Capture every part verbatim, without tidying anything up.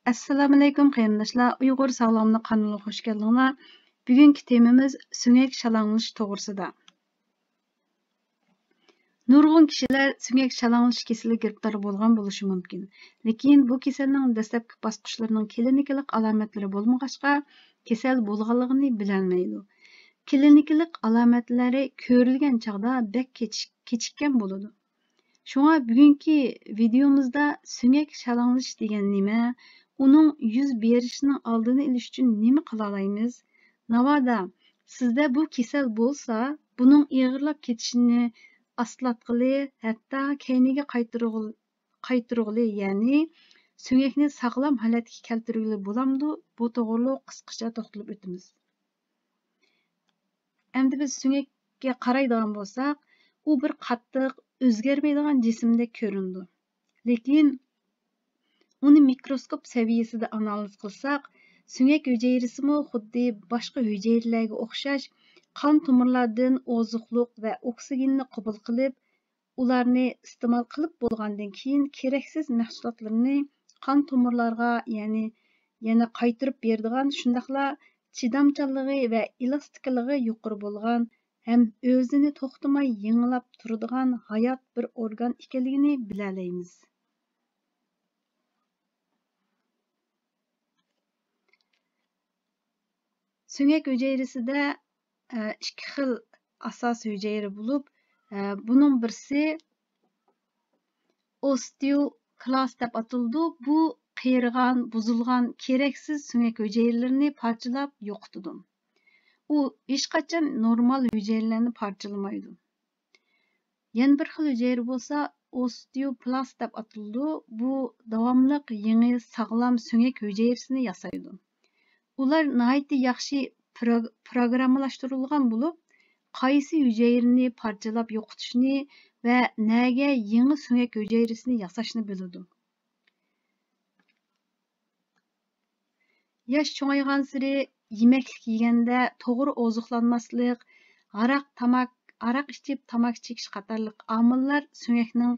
ئەسسالامۇئەلەيكۇم قېرىنداشلار، ئۇيغۇر ساغلاملىق قانىلىغا خۇش كەلدىڭلار. بۈگۈنكى تېمىمىز سۆڭەك شالاڭلىشىش توغرىسىدا. نۇرغۇن كىشىلەر سۆڭەك شالاڭلىشىش كېسىلىگە گىرىپتار بولغان بولۇشى مۇمكىن. لېكىن بۇ كېسەلنىڭ دەسلەپكى باسقۇچلىرىنىڭ كلىنىكىلىق ئالامەتلىرى بولمىغاچقا، كېسەل بولغانلىقىنى بىلەلمەيدۇ. كلىنىكىلىق ئالامەتلىرى كۆرۈلگەن چاغدا بەك كېچىك-، كېچىككەن بولىدۇ. شۇڭا بۈگۈنكى ۋىدېيومىزدا سۆڭەك شالاڭلىشىش دېگەن نېمە، ئۇنىڭ يۈز بېرىشىنىڭ ئالدىنى ئېلىش ئۈچۈن نېمە قىلالايمىز؟ ناۋادا سىزدە بۇ كېسەل بولسا، بۇنىڭ ئېغىرلاپ كېتىشىنى ئاستىلاتقىلى، ھەتتا كەينىگە قايتۇرغىلى، قايتۇرغىلى، يەنى سۆڭەكنى ساغلام ھالەتكە كەلتۈرگىلى بولامدۇ؟ بۇ توغرۇلۇق قىسقىچە توختىلىپ ئۆتىمىز. ئەمدى بىز سۆڭەككە قارايدىغان بولساق، ئۇ بىر قاتتىق، ئۆزگەرمەيدىغان جىسىمدەك كۆرۈنىدۇ. لېكىن ئۇنى مىكروسكوپ سەۋىيەسىدە ئانالىز قىلساق، سۆڭەك ھۈجەيرىسىمۇ خۇددى باشقا ھۈجەيرىلەرگە ئوخشاش قان تومۇرلاردىن ئوزۇقلۇق ۋە ئوكسىگېننى قوبۇل قىلىپ، ئۇلارنى ئىستېمال قىلىپ بولغاندىن كېيىن، كېرەكسىز مەھسۇلاتلىرىنى قان تومۇرلارغا، يەنى يەنە قايتۇرۇپ بېرىدىغان، شۇنداقلا چىدامچانلىقى ۋە ئېلاستىكلىقى يۇقىرى بولغان ھەم ئۆزىنى توختىماي يېڭىلاپ تۇرىدىغان ھايات بىر ئورگان ئىكەنلىكىنى بىلەلەيمىز. سۆڭەك ھۈجەيرىسىدە، ئە، ئىككى خىل ئاساسىي ھۈجەيرە بولۇپ، ئە، بۇنىڭ بىرسى ئوستېوكلاست دەپ ئاتىلىدۇ. بۇ قېرىغان، بۇزۇلغان، كېرەكسىز سۆڭەك ھۈجەيرىلىرىنى پارچىلاپ يوقىتىدۇ. ئۇ ھېچقاچان نورمال ھۈجەيرىلەرنى پارچىلىمايدۇ. يەنە بىر خىل ھۈجەيرە بولسا ئوستېوبلاست دەپ ئاتىلىدۇ. بۇ داۋاملىق يېڭى ساغلام سۆڭەك ھۈجەيرىسىنى ياسايدۇ. ئۇلار ناھايىتى ياخشى پرو-، پروگراممىلاشتۇرۇلغان بولۇپ، قايسى ھۈجەيرىنى پارچىلاپ يوقىتىشنى ۋە نەگە يېڭى سۆڭەك ھۈجەيرىسىنى ياساشنى بىلىدۇ. ياش چوڭايغانسېرى يېمەكلىك يېگەندە توغرا ئوزۇقلانماسلىق، ھاراق، تاماك، ھاراق ئىچىپ تاماكا چېكىش قاتارلىق ئامىللار سۆڭەكنىڭ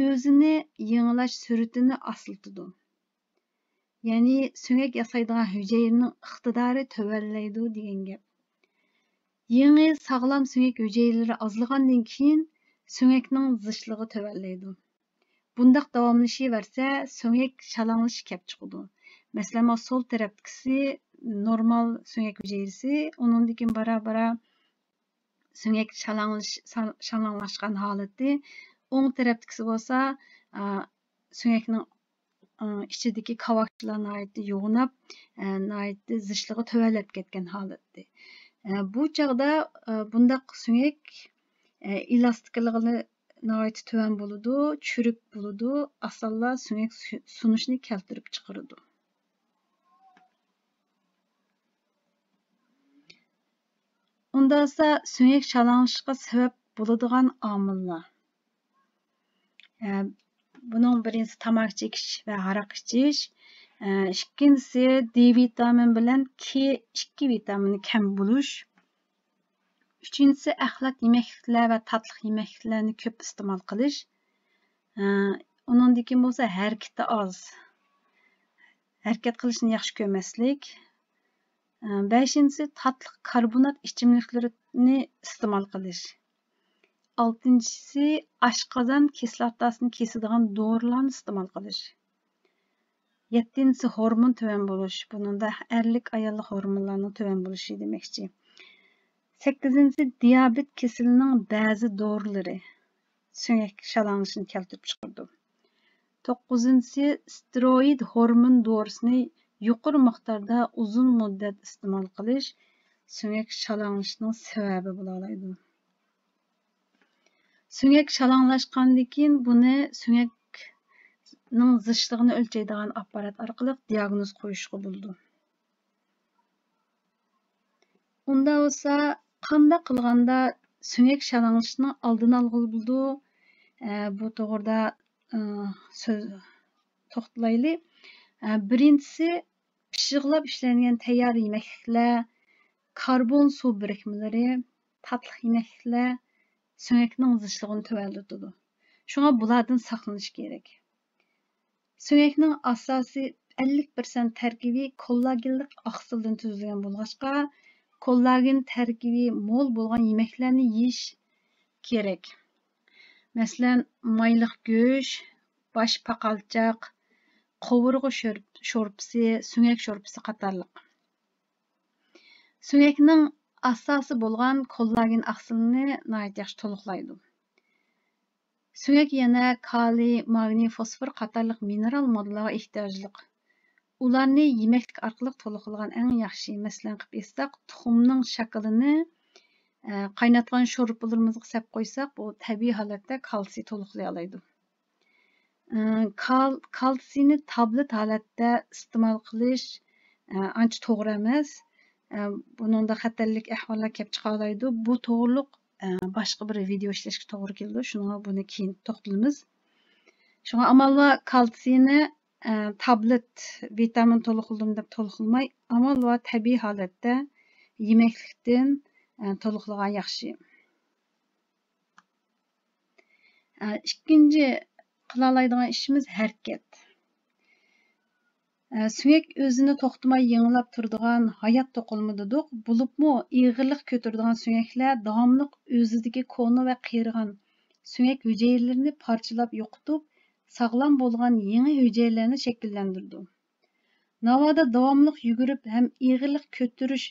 ئۆزىنى يېڭىلاش سۈرئىتىنى ئاستىلىتىدۇ. يەنى سۆڭەك ياسايدىغان ھۈجەيرىنىڭ ئىقتىدارى تۆۋەنلەيدۇ دېگەن گەپ. يېڭى ساغلام سۆڭەك ھۈجەيرىلىرى ئازلىغاندىن كېيىن سۆڭەكنىڭ زىچلىقى تۆۋەنلەيدۇ. بۇنداق داۋاملىشىۋەرسە، سۆڭەك شالاڭلىشىش كەپ چىقىدۇ. مەسىلەن، مانا سول تەرەپتىكىسى نورمال سۆڭەك ھۈجەيرىسى، ئۇنىڭدىن كېيىن بارا-بارا سۆڭەك شالاڭلىش-، شال-، شالاڭلاشقان ھالىتى. ئوڭ تەرەپتىكىسى بولسا، ئا، سۆڭەكنىڭ، ئا، ئىچىدىكى كاۋاكچىلار ناھايىتى يوغىناپ، ئا، ناھايىتى زىچلىقى تۆۋەنلەپ كەتكەن ھالىتى. ئا، بۇ چاغدا، ئا، بۇنداق سۆڭەك، ئا، ئېلاستىكلىقى ناھايىتى تۆۋەن بولىدۇ، چۈرۈك بولىدۇ، ئاسانلا سۆڭەك سۇ-، سۇنۇشنى كەلتۈرۈپ چىقىرىدۇ. ئۇنداقسا سۆڭەك شالاڭلىشىشقا سەۋەب بولىدىغان ئامىللار. ئە، بۇنىڭ بىرىنچىسى تاماكا چېكىش ۋە ھاراق ئىچىش. ئە، ئىككىنچىسى دې ۋىتامىن بىلەن كې ئىككى ۋىتامىنى كەم بولۇش. ئۈچىنچىسى ئەخلەت يېمەكلىكلەر ۋە تاتلىق يېمەكلىكلەرنى كۆپ ئىستېمال قىلىش. ئە، ئۇنىڭدىن كېيىن بولسا ھەرىكىتى ئاز، ھەرىكەت قىلىشنى ياخشى كۆرمەسلىك. ئە، بەشىنچىسى تاتلىق كاربونات ئىچىملىكلىرىنى ئىستېمال قىلىش. ئالتىنچىسى ئاشقازان كىسلاتاسىنى كېسىدىغان دورىلارنى ئىستېمال قىلىش. يەتتىنچىسى ھورمون تۆۋەن بولۇش. بۇنىڭدا ئەرلىك، ئاياللىق ھورمونلارنىڭ تۆۋەن بولۇشى دېمەكچى. سەككىزىنچىسى دىيابېت كېسىلىنىڭ بەزى دورىلىرى سۆڭەك شالاڭلىشىشنى كەلتۈرۈپ چىقىرىدۇ. توققۇزىنچىسى ستېروئىد ھورمون دورىسىنى يۇقىرى مىقداردا ئۇزۇن مۇددەت ئىستېمال قىلىش سۆڭەك شالاڭلىشىشنىڭ سەۋەبى بولالايدۇ. سۆڭەك شالاڭلاشقاندىن كېيىن بۇنى سۆڭەكنىڭ زىچلىقىنى ئۆلچەيدىغان ئاپپارات ئارقىلىق دىياگنوز قويۇشقا بولىدۇ. ئۇنداق بولسا، قانداق قىلغاندا سۆڭەك شالاڭلىشىشنىڭ ئالدىنى ئالغىلى بولىدۇ؟ ئە، بۇ توغرىدا، ئە، سۆز توختىلايلى. ئە، بىرىنچىسى، پىششىقلاپ ئىشلەنگەن تەييار يېمەكلىكلەر، كاربون سۇ بىرىكمىلىرى، تاتلىق يېمەكلىكلەر سۆڭەكنىڭ زىچلىقىنى تۆۋەنلىتىدۇ. شۇڭا بۇلاردىن ساقلىنىش كېرەك. سۆڭەكنىڭ ئاساسىي ئەللىك پىرسەنت تەركىبى كوللاگېنلىق ئاقسىلدىن تۈزۈلگەن بولغاچقا، كوللاگېن تەركىبى مول بولغان يېمەكلەرنى يېيىش كېرەك. مەسىلەن، مايلىق گۆش، باش پاقالچاق، قوۋۇرغا شور-، شورپىسى، سۆڭەك شورپىسى قاتارلىق. سۆڭەكنىڭ ئاساسى بولغان كوللاگېن ئاقسىلىنى ناھايىتى ياخشى تولۇقلايدۇ. سۆڭەك يەنە كالىي، ماگنىي، فوسفور قاتارلىق مىنېرال ماددىلارغا ئېھتىياجلىق. ئۇلارنى يېمەكلىك ئارقىلىق تولۇقلىغان ئەڭ ياخشى. مەسىلەن قىلىپ ئېيتساق، تۇخۇمنىڭ شاكىلىنى، ئە، قايناتقان شورپىلىرىمىزغا سەپ قويساق، بۇ تەبىئىي ھالەتتە كالتسىي تولۇقلىيالايدۇ. ئە، كال-، كالتسىينى تابلېت ھالەتتە ئىستېمال قىلىش، ئە، ئانچە توغرا ئەمەس. ئە، بۇنىڭدا خەتەرلىك ئەھۋاللار كەپ چىقالايدۇ. بۇ توغرۇلۇق، ئە، باشقا بىر ۋىدېئو ئىشلەشكە توغرا كېلىدۇ. شۇنىڭغا بۇنى كېيىن توختىلىمىز. شۇڭا ئامال بار كالتسىينى، ئە، تابلېت ۋىتامىن تولۇقلىدىم دەپ تولۇقلىماي، ئامال بار تەبىئىي ھالەتتە يېمەكلىكتىن، ئە، تولۇقلىغان ياخشى. ئە، ئىككىنچى قىلالايدىغان ئىشىمىز ھەرىكەت. ئە، سۆڭەك ئۆزىنى توختىماي يېڭىلاپ تۇرىدىغان ھايات توقۇلما دېدۇق، بولۇپمۇ ئېغىرلىق كۆتۈرىدىغان سۆڭەكلەر داۋاملىق ئۆزىدىكى كونا ۋە قېرىغان سۆڭەك ھۈجەيرىلىرىنى پارچىلاپ يوقىتىپ، ساغلام بولغان يېڭى ھۈجەيرىلەرنى شەكىللەندۈرىدۇ. ناۋادا داۋاملىق يۈگۈرۈپ ھەم ئېغىرلىق كۆتۈرۈش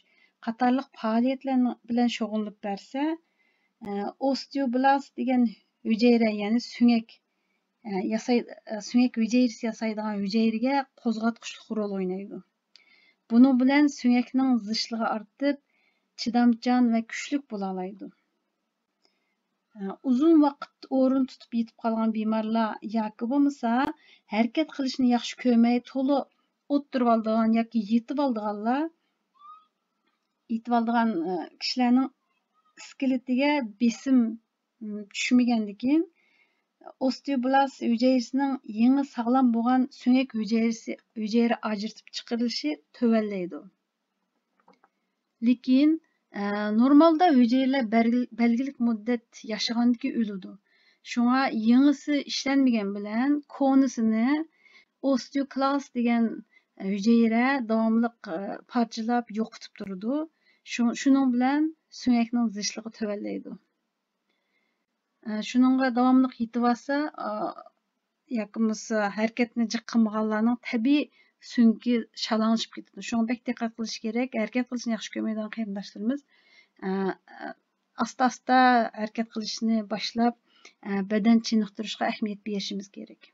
قاتارلىق پائالىيەتلەر بىلەن شۇغۇللىنىپ بەرسە، ئە، ئوستېئوبلاست دېگەن ھۈجەيرە، يەنى سۆڭەك، ئە، ياساي-، ئە، سۆڭەك ھۈجەيرىسى ياسايدىغان ھۈجەيرىگە قوزغاتقۇچلۇق رول ئوينايدۇ. بۇنىڭ بىلەن سۆڭەكنىڭ زىچلىقى ئارتىپ، چىدامچان ۋە كۈچلۈك بولالايدۇ. ئۇزۇن ۋاقىت ئورۇن تۇتۇپ يېتىپ قالغان بىمارلار ياكى بولمىسا ھەرىكەت قىلىشنى ياخشى كۆرمەي، تولا ئولتۇرۇۋالىدىغان ياكى يېتىۋالىدىغانلار، يېتىۋالىدىغان، ئە، كىشىلەرنىڭ ئىسكىلىتىگە بېسىم، ئىم، چۈشمىگەندىكىن، ئوستېئوبلاست ھۈجەيرىسىنىڭ يېڭى ساغلام بولغان سۆڭەك ھۈجەيرىسى، ھۈجەيرە ئاجرىتىپ چىقىرىلىشى تۆۋەنلەيدۇ. لېكىن، ئە، نورمالدا ھۈجەيرىلەر بەلگىلىك مۇددەت ياشىغاندىكىن ئۆلىدۇ. شۇڭا يېڭىسى ئىشلەنمىگەن بىلەن كونىسىنى، ئوستېوكلاست دېگەن ھۈجەيرە داۋاملىق، ئە، پارچىلاپ يوقىتىپ تۇرىدۇ. شۇ-، شۇنىڭ بىلەن سۆڭەكنىڭ زىچلىقى تۆۋەنلەيدۇ. ئە، شۇنىڭغا داۋاملىق يېتىۋالسا، ئا، ياكى بولمىسا ھەرىكەتنى جىق قىلمىغانلارنىڭ تەبىئىي سۆڭىكى شالاڭلىشىپ كېتىدۇ. شۇڭا بەك دىققەت قىلىش كېرەك. ھەرىكەت قىلىشنى ياخشى كۆرمەيدىغان قېرىنداشلىرىمىز، ئە، ئاستا-ئاستا ھەرىكەت قىلىشنى باشلاپ، ئە، بەدەن چېنىقتۇرۇشقا ئەھمىيەت بېرىشىمىز كېرەك.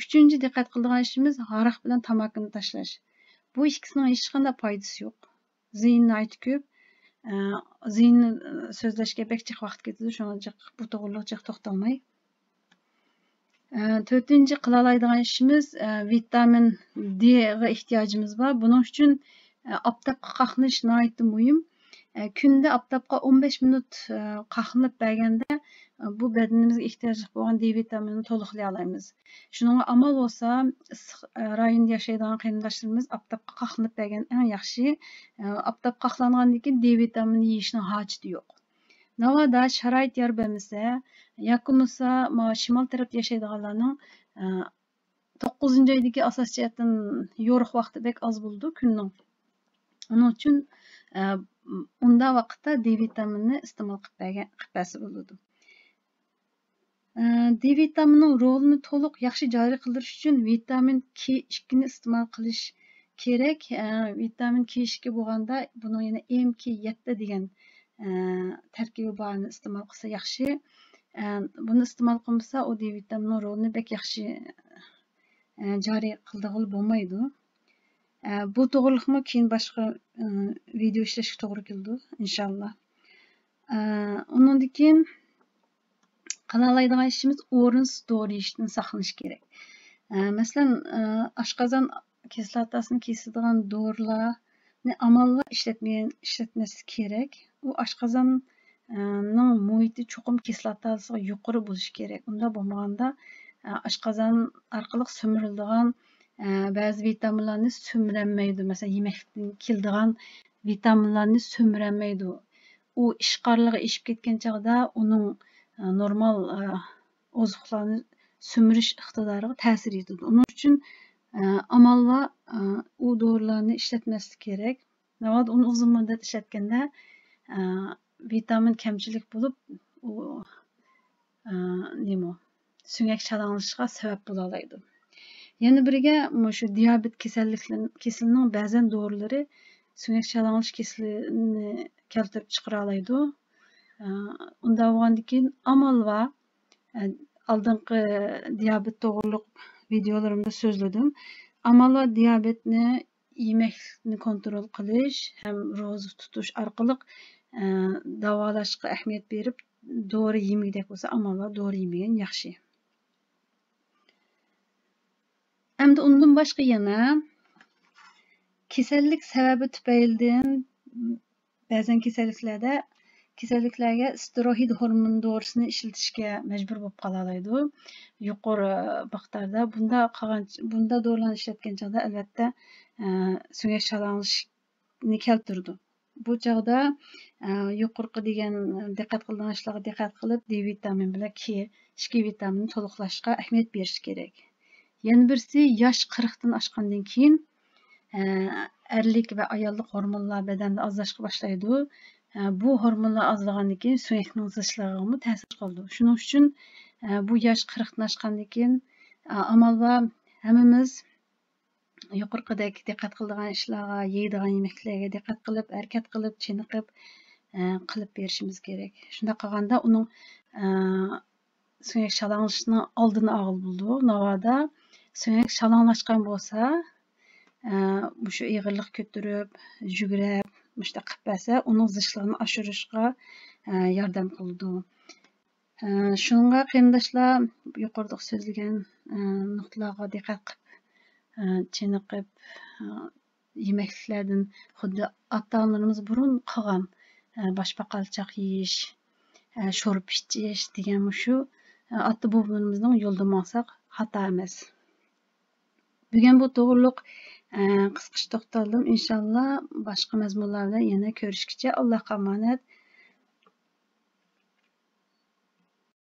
ئۈچىنچى دىققەت قىلىدىغان ئىشىمىز ھاراق بىلەن تاماكىنى تاشلاش. بۇ ئىككىسىنىڭ ھېچقانداق پايدىسى يوق. زىيىنى ناھايىتى كۆپ. ئە، زىيىننى، ئە، سۆزلەشكە بەك جىق ۋاقىت كېتىدۇ، شۇڭا جىق، بۇ توغرىلىق جىق توختالماي. ئە، تۆتىنچى قىلالايدىغان ئىشىمىز، ئە، ۋىتامىن دېغا ئېھتىياجىمىز بار. بۇنىڭ ئۈچۈن، ئە، ئاپتاپقا قاقلىنىش ناھايىتى مۇھىم. ئە، كۈندە ئاپتاپقا ئون بەش مىنۇت، ئە، قاقلىنىپ بەرگەندە، ئە، بۇ بەدىنىمىزگە ئېھتىياجلىق بولغان دې ۋىتامىنىنى تولۇقلىيالايمىز. شۇنىڭغا ئامال بولسا، ئىسسىق، ئە، رايوندا ياشايدىغان قېرىنداشلىرىمىز ئاپتاپقا قاقلىنىپ بەرگەن ئەڭ ياخشى. ئە، ئاپتاپقا قاقلانغاندىن كېيىن دې ۋىتامىنى يېيىشنىڭ ھاجىتى يوق. ناۋادا شارائىت يار بەرمىسە، ياكى بولمىسا مانا شىمال تەرەپتە ياشايدىغانلارنىڭ، ئە، توققۇزىنچى ئايدىكى ئاساسىي جەھەتتىن يورۇق ۋاقتى بەك ئاز بولىدۇ كۈننىڭ. ئۇنىڭ ئۈچۈن، ئە، ئۇنداق ۋاقىتتا دې ۋىتامىنىنى ئىستېمال قىلىپ بەرگەن، قىلىپ بەرسە بولىدۇ. ئە، دې ۋىتامىنىنىڭ رولىنى تولۇق ياخشى جارى قىلدۇرۇش ئۈچۈن ۋىتامىن كې ئىككىنى ئىستېمال قىلىش كېرەك. ئە، ۋىتامىن كې ئىككى بولغاندا بۇنىڭ يەنە ئېم كې يەتتە دېگەن، ئە، تەركىبى بارنى ئىستېمال قىلسا ياخشى. ئە، بۇنى ئىستېمال قىلمىسا، ئۇ دې ۋىتامىنىنىڭ رولىنى بەك ياخشى، ئە، جارى قىلدۇرغىلى بولمايدۇ. ئە، بۇ توغرىلىقمۇ كېيىن باشقا، ئە، ۋىدېئو ئىشلەشكە توغرا كېلىدۇ، ئىنشاللا. ئە، ئۇنىڭدىن كېيىن قىلالايدىغان ئىشىمىز ئورۇنسىز دورا يېيىشتىن ساقلىنىش كېرەك. ئە، مەسىلەن، ئە، ئاشقازان كىسلاتاسىنى كېسىدىغان دورىلارنى ئامال بار ئىشلەتمىگەن، ئىشلەتمەسلىك كېرەك. ئۇ ئاشقازان، ئە، نىڭ مۇھىتى چوقۇم كىسلاتاسىغا يۇقىرى بولۇشى كېرەك. ئۇنداق بولمىغاندا، ئە، ئاشقازان ئارقىلىق سۈمۈرۈلىدىغان، ئە، بەزى ۋىتامىنلارنى سۈمۈرەلمەيدۇ. مەسىلەن، يېمەكلىكتىن كېلىدىغان ۋىتامىنلارنى سۈمۈرەلمەيدۇ. ئۇ ئىشقارلىقى ئېشىپ كەتكەن چاغدا ئۇنىڭ، ئە، نورمال، ئە، ئوزۇقلارنى سۈمۈرۈش ئىقتىدارىغا تەسىر يېتىدۇ. ئۇنىڭ ئۈچۈن، ئە، ئامال بار، ئە، ئۇ دورىلارنى ئىشلەتمەسلىك كېرەك. ناۋادا ئۇنى ئۇزۇن مۇددەت ئىشلەتكەندە، ئە، ۋىتامىن كەمچىلىك بولۇپ، ئۇ، ئە، نېمە، سۆڭەك شالاڭلىشىشقا سەۋەب بولالايدۇ. يەنە بىرگە، مۇشۇ دىيابېت كېسەللىكلىرىنىڭ، كېسىلىنىڭ بەزەن دورىلىرى سۆڭەك شالاڭلىشىش كېسىلىنى كەلتۈرۈپ چىقىرالايدۇ. ئە، ئۇنداق بولغاندىكىن ئامال بار. ئە، ئالدىنقى دىيابېت توغرۇلۇق ۋىدېئولىرىمدا سۆزلىدىم. ئامال بار دىيابېتنى يېمەكلىكنى كونترول قىلىش ھەم روزا تۇتۇش ئارقىلىق، ئە، داۋالاشقا ئەھمىيەت بېرىپ، دورا يېمىگۈدەك بولسا، ئامال بار دورا يېمىگەن ياخشى. ئەمدى ئۇندىن باشقا يەنە كېسەللىك سەۋەبى تۈپەيلىدىن بەزەن كېسەللىكلەردە، كېسەللىكلەرگە ستېروئىد ھورمون دورىسىنى ئىشلىتىشكە مەجبۇر بولۇپ قالالايدۇ. يۇقىرى مىقداردا بۇنداق قىلغان، بۇنداق دورىلارنى ئىشلەتكەن چاغدا، ئەلۋەتتە، ئە، سۆڭەك شالاڭلىشىشنى كەلتۈرىدۇ. بۇ چاغدا، ئە، يۇقىرىقى دېگەن دىققەت قىلىدىغان ئىشلارغا دىققەت قىلىپ، دې ۋىتامىنى بىلەن كې ئىككى ۋىتامىنىنى تولۇقلاشقا ئەھمىيەت بېرىش كېرەك. يەنە بىرسى، ياش قىرىقتىن ئاشقاندىن كېيىن، ئە، ئەرلىك ۋە ئاياللىق ھورمونلار بەدەندە ئازلاشقا باشلايدۇ. ئە، بۇ ھورمونلار ئازلىغاندىن كېيىن سۆڭەكنىڭ زىچلىقىغىمۇ تەسىر قىلىدۇ. شۇنىڭ ئۈچۈن، ئە، بۇ ياش قىرىقتىن ئاشقاندىن كېيىن، ئە، ئامال بار ھەممىمىز يۇقىرىقىدەك دىققەت قىلىدىغان ئىشلارغا، يەيدىغان يېمەكلەرگە دىققەت قىلىپ، ھەرىكەت قىلىپ، چېنىقىپ، ئە، قىلىپ بېرىشىمىز كېرەك. شۇنداق قىلغاندا ئۇنىڭ، ئە، سۆڭەك شالاڭلىشىشنىڭ ئالدىنى ئالغىلى بولىدۇ. ناۋادا سۆڭەك شالاڭلاشقان بولسا، ئە، مۇشۇ ئېغىرلىق كۆتۈرۈپ، يۈگۈرۈپ، مۇشۇنداق قىلىپ بەرسە، ئۇنىڭ زىچلىقىنى ئاشۇرۇشقا، ئە، ياردەم قىلىدۇ. ئە، شۇنىڭغا قېرىنداشلار، يۇقىرىدا سۆزلىگەن، ئە، نۇقتىلارغا دىققەت قىلىپ، ئە، چېنىقىپ، ئە، يېمەكلىكلەردىن خۇددى ئاتا-ئانىلىرىمىز بۇرۇن قىلغان، ئە، باشپاقالچاق يېيىش، ئە، شورپا ئىچىش دېگەن مۇشۇ، ئە، ئاتا-بوۋىلىرىمىزنىڭ يولىدا ماڭساق خاتا ئەمەس. بۈگۈن بۇ توغرۇلۇق، ئە، قىسقىچە توختالدىم. ئىنشاللا باشقا مەزمۇنلار بىلەن يەنە كۆرۈشكىچە ئاللاھقا ئامانەت.